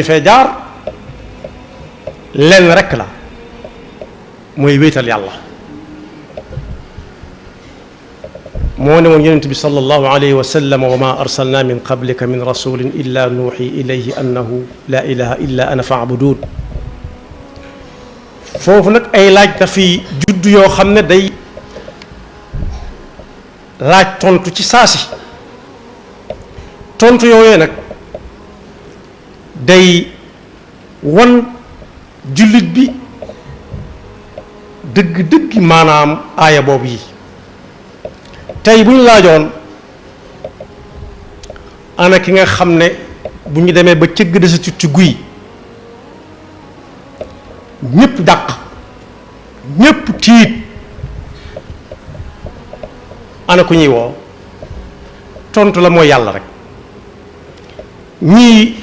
fee jaar lenn rekk la mooy wéetal yàlla moo ne moom yonent bi sallallahu alayhi wa sallam wa ma arsalna min qablika min rasulin illa nuuxi ilayhi annahu la ilaha illa ana faabudun foofu nag ay laaj dafiy judd yoo xam ne day laaj tontu ci saasi tontu yooyee nag day wan jullit bi dëgg-dëgg maanaam aaya boobu yi tey bu ñu laajoon ana ki nga xam ne bu ñu demee ba cëgg desatut ci guy ñépp dàq ñépp tiit ana ku ñuy woo tontu la mooy yàlla rek ñii